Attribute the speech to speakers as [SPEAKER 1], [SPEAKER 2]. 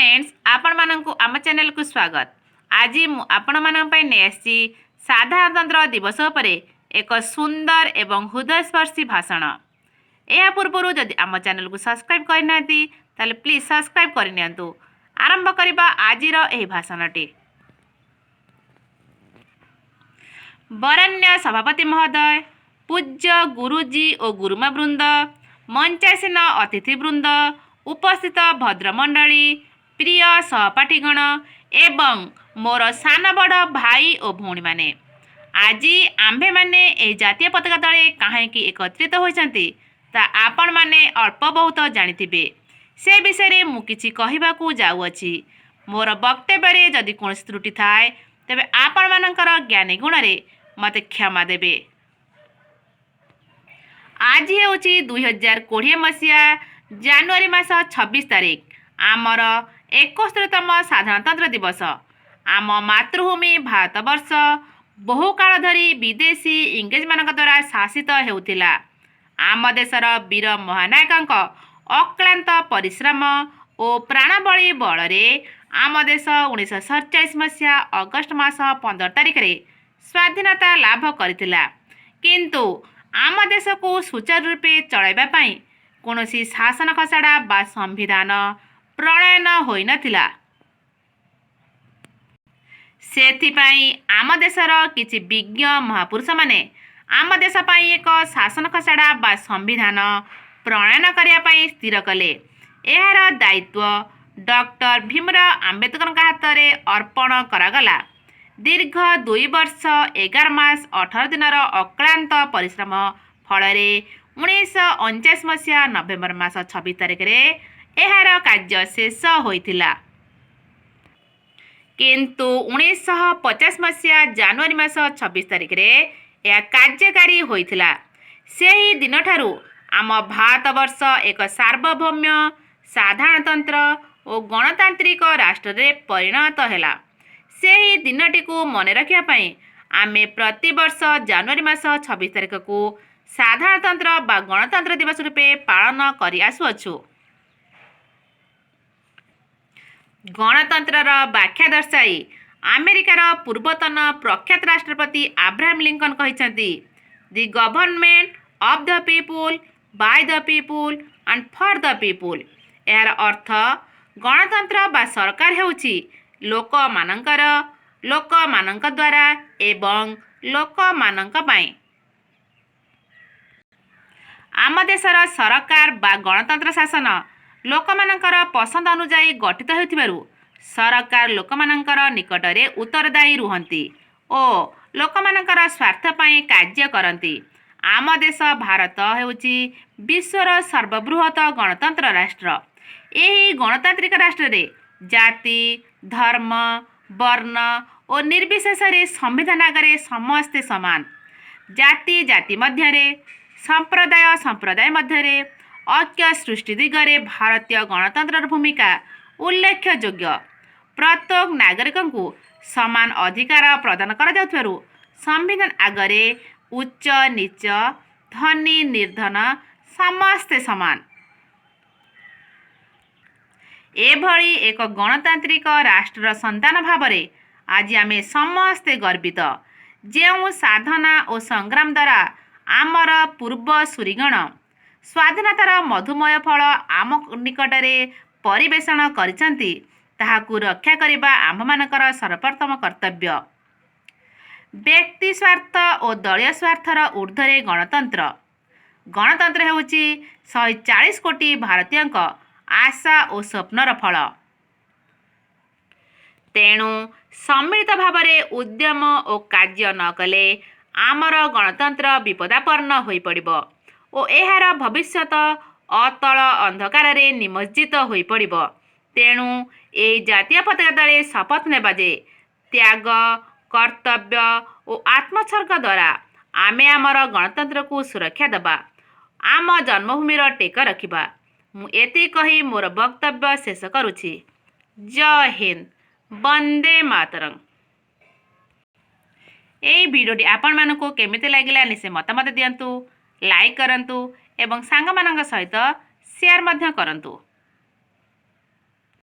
[SPEAKER 1] Friends, ଆପଣମାନଙ୍କୁ ଆମ ଚ୍ୟାନେଲକୁ ସ୍ୱାଗତ। ଆଜି ମୁଁ ଆପଣମାନଙ୍କ ପାଇଁ ନେଇ ଆସିଛି ସାଧାରଣତନ୍ତ୍ର ଦିବସ ଉପରେ ଏକ ସୁନ୍ଦର ଏବଂ ହୃଦୟସ୍ପର୍ଶୀ ଭାଷଣ। ଏହା ପୂର୍ବରୁ ଯଦି ଆମ ଚ୍ୟାନେଲକୁ ସବସ୍କ୍ରାଇବ୍ କରିନାହାନ୍ତି, ତାହେଲେ ପ୍ଲିଜ୍ ସବସ୍କ୍ରାଇବ୍ କରିନିଅନ୍ତୁ। ଆରମ୍ଭ କରିବା ଆଜିର ଏହି ଭାଷଣଟି। ବରେଣ୍ୟ ସଭାପତି ମହୋଦୟ, ପୂଜ୍ୟ ଗୁରୁଜୀ ଓ ଗୁରୁମା ବୃନ୍ଦ, ମଞ୍ଚାସୀନ ଅତିଥିବୃନ୍ଦ, ଉପସ୍ଥିତ ଭଦ୍ରମଣ୍ଡଳୀ, ପ୍ରିୟ ସହପାଠୀଗଣ ଏବଂ ମୋର ସାନ ବଡ଼ ଭାଇ ଓ ଭଉଣୀମାନେ, ଆଜି ଆମ୍ଭେମାନେ ଏହି ଜାତୀୟ ପତାକା ତଳେ କାହିଁକି ଏକତ୍ରିତ ହୋଇଛନ୍ତି ତା ଆପଣମାନେ ଅଳ୍ପ ବହୁତ ଜାଣିଥିବେ। ସେ ବିଷୟରେ ମୁଁ କିଛି କହିବାକୁ ଯାଉଅଛି। ମୋର ବକ୍ତବ୍ୟରେ ଯଦି କୌଣସି ତ୍ରୁଟି ଥାଏ, ତେବେ ଆପଣମାନଙ୍କର ଜ୍ଞାନୀ ଗୁଣରେ ମୋତେ କ୍ଷମା ଦେବେ। ଆଜି ହେଉଛି 2020 ମସିହା ଜାନୁଆରୀ ମାସ 26 ତାରିଖ, ଆମର 71ତମ ସାଧାରଣତନ୍ତ୍ର ଦିବସ। ଆମ ମାତୃଭୂମି ଭାରତବର୍ଷ ବହୁକାଳ ଧରି ବିଦେଶୀ ଇଂରେଜମାନଙ୍କ ଦ୍ୱାରା ଶାସିତ ହେଉଥିଲା। ଆମ ଦେଶର ବୀର ମହାନାୟକଙ୍କ ଅକ୍ଳାନ୍ତ ପରିଶ୍ରମ ଓ ପ୍ରାଣବଳି ବଳରେ ଆମ ଦେଶ 1947 ମସିହା ଅଗଷ୍ଟ ମାସ 15 ତାରିଖରେ ସ୍ୱାଧୀନତା ଲାଭ କରିଥିଲା। କିନ୍ତୁ ଆମ ଦେଶକୁ ସୁଚାରୁ ରୂପେ ଚଳାଇବା ପାଇଁ କୌଣସି ଶାସନ ଖସଡ଼ା ବା ସମ୍ବିଧାନ ପ୍ରଣୟନ ହୋଇନଥିଲା। ସେଥିପାଇଁ ଆମ ଦେଶର କିଛି ବିଜ୍ଞ ମହାପୁରୁଷମାନେ ଆମ ଦେଶ ପାଇଁ ଏକ ଶାସନ ଖସଡ଼ା ବା ସମ୍ବିଧାନ ପ୍ରଣୟନ କରିବା ପାଇଁ ସ୍ଥିର କଲେ। ଏହାର ଦାୟିତ୍ୱ ଡକ୍ଟର ଭୀମରାଓ ଆମ୍ବେଦକରଙ୍କ ହାତରେ ଅର୍ପଣ କରାଗଲା। ଦୀର୍ଘ 2 ବର୍ଷ 11 ମାସ 18 ଦିନର ଅକ୍ଳାନ୍ତ ପରିଶ୍ରମ ଫଳରେ 1949 ମସିହା ନଭେମ୍ବର ମାସ 26 ତାରିଖରେ ଏହାର କାର୍ଯ୍ୟ ଶେଷ ହୋଇଥିଲା। କିନ୍ତୁ 1950 ମସିହା ଜାନୁଆରୀ ମାସ 26 ତାରିଖରେ ଏହା କାର୍ଯ୍ୟକାରୀ ହୋଇଥିଲା। ସେହି ଦିନଠାରୁ ଆମ ଭାରତବର୍ଷ ଏକ ସାର୍ବଭୌମ୍ୟ ସାଧାରଣତନ୍ତ୍ର ଓ ଗଣତାନ୍ତ୍ରିକ ରାଷ୍ଟ୍ରରେ ପରିଣତ ହେଲା। ସେହି ଦିନଟିକୁ ମନେ ରଖିବା ପାଇଁ ଆମେ ପ୍ରତିବର୍ଷ ଜାନୁଆରୀ ମାସ 26 ତାରିଖକୁ ସାଧାରଣତନ୍ତ୍ର ବା ଗଣତନ୍ତ୍ର ଦିବସ ରୂପେ ପାଳନ କରି ଆସୁଅଛୁ। ଗଣତନ୍ତ୍ରର ବ୍ୟାଖ୍ୟା ଦର୍ଶାଇ ଆମେରିକାର ପୂର୍ବତନ ପ୍ରଖ୍ୟାତ ରାଷ୍ଟ୍ରପତି ଆବ୍ରାହମ ଲିଙ୍କନ କହିଛନ୍ତି, "The government of the people, by the people and for the people." ଏହାର ଅର୍ଥ ଗଣତନ୍ତ୍ର ବା ସରକାର ହେଉଛି ଲୋକମାନଙ୍କର, ଲୋକମାନଙ୍କ ଦ୍ୱାରା ଏବଂ ଲୋକମାନଙ୍କ ପାଇଁ। ଆମ ଦେଶର ସରକାର ବା ଗଣତନ୍ତ୍ର ଶାସନ ଲୋକମାନଙ୍କର ପସନ୍ଦ ଅନୁଯାୟୀ ଗଠିତ ହେଉଥିବାରୁ ସରକାର ଲୋକମାନଙ୍କର ନିକଟରେ ଉତ୍ତରଦାୟୀ ରୁହନ୍ତି ଓ ଲୋକମାନଙ୍କର ସ୍ୱାର୍ଥ ପାଇଁ କାର୍ଯ୍ୟ କରନ୍ତି। ଆମ ଦେଶ ଭାରତ ହେଉଛି ବିଶ୍ୱର ସର୍ବବୃହତ ଗଣତନ୍ତ୍ର ରାଷ୍ଟ୍ର। ଏହି ଗଣତାନ୍ତ୍ରିକ ରାଷ୍ଟ୍ରରେ ଜାତି, ଧର୍ମ, ବର୍ଣ୍ଣ ଓ ନିର୍ବିଶେଷରେ ସମ୍ବିଧାନ ଆଗରେ ସମସ୍ତେ ସମାନ। ଜାତି ଜାତି ମଧ୍ୟରେ, ସମ୍ପ୍ରଦାୟ ସମ୍ପ୍ରଦାୟ ମଧ୍ୟରେ ଐକ୍ୟ ସୃଷ୍ଟି ଦିଗରେ ଭାରତୀୟ ଗଣତନ୍ତ୍ରର ଭୂମିକା ଉଲ୍ଲେଖଯୋଗ୍ୟ। ପ୍ରତ୍ୟେକ ନାଗରିକଙ୍କୁ ସମାନ ଅଧିକାର ପ୍ରଦାନ କରାଯାଉଥିବାରୁ ସମ୍ବିଧାନ ଆଗରେ ଉଚ୍ଚ ନୀଚ, ଧନୀ ନିର୍ଦ୍ଧନ ସମସ୍ତେ ସମାନ। ଏଭଳି ଏକ ଗଣତାନ୍ତ୍ରିକ ରାଷ୍ଟ୍ରର ସନ୍ତାନ ଭାବରେ ଆଜି ଆମେ ସମସ୍ତେ ଗର୍ବିତ। ଯେଉଁ ସାଧନା ଓ ସଂଗ୍ରାମ ଦ୍ୱାରା ଆମର ପୂର୍ବସୂରୀଗଣ ସ୍ୱାଧୀନତାର ମଧୁମୟ ଫଳ ଆମ ନିକଟରେ ପରିବେଷଣ କରିଛନ୍ତି, ତାହାକୁ ରକ୍ଷା କରିବା ଆମ୍ଭମାନଙ୍କର ସର୍ବପ୍ରଥମ କର୍ତ୍ତବ୍ୟ। ବ୍ୟକ୍ତି ସ୍ୱାର୍ଥ ଓ ଦଳୀୟ ସ୍ୱାର୍ଥର ଊର୍ଦ୍ଧ୍ୱରେ ଗଣତନ୍ତ୍ର। ଗଣତନ୍ତ୍ର ହେଉଛି 140 କୋଟି ଭାରତୀୟଙ୍କ ଆଶା ଓ ସ୍ୱପ୍ନର ଫଳ। ତେଣୁ ସମ୍ମିଳିତ ଭାବରେ ଉଦ୍ୟମ ଓ କାର୍ଯ୍ୟ ନ କଲେ ଆମର ଗଣତନ୍ତ୍ର ବିପଦାପନ୍ନ ହୋଇପଡ଼ିବ ଓ ଏହାର ଭବିଷ୍ୟତ ଅତଳ ଅନ୍ଧକାରରେ ନିମଜ୍ଜିତ ହୋଇପଡ଼ିବ। ତେଣୁ ଏହି ଜାତୀୟ ପତାକା ତଳେ ଶପଥ ନେବା ଯେ ତ୍ୟାଗ, କର୍ତ୍ତବ୍ୟ ଓ ଆତ୍ମୋତ୍ସର୍ଗ ଦ୍ୱାରା ଆମେ ଆମର ଗଣତନ୍ତ୍ରକୁ ସୁରକ୍ଷା ଦେବା, ଆମ ଜନ୍ମଭୂମିର ଟେକ ରଖିବା। ମୁଁ ଏତିକି କହି ମୋର ବକ୍ତବ୍ୟ ଶେଷ କରୁଛି। ଜୟ ହିନ୍ଦ, ବନ୍ଦେ ମାତରଂ। ଏଇ ଭିଡ଼ିଓଟି ଆପଣମାନଙ୍କୁ କେମିତି ଲାଗିଲା ନିଶ୍ଚୟ ମତାମତ ଦିଅନ୍ତୁ, ଲାଇକ୍ କରନ୍ତୁ ଏବଂ ସାଙ୍ଗମାନଙ୍କ ସହିତ ସେୟାର ମଧ୍ୟ କରନ୍ତୁ।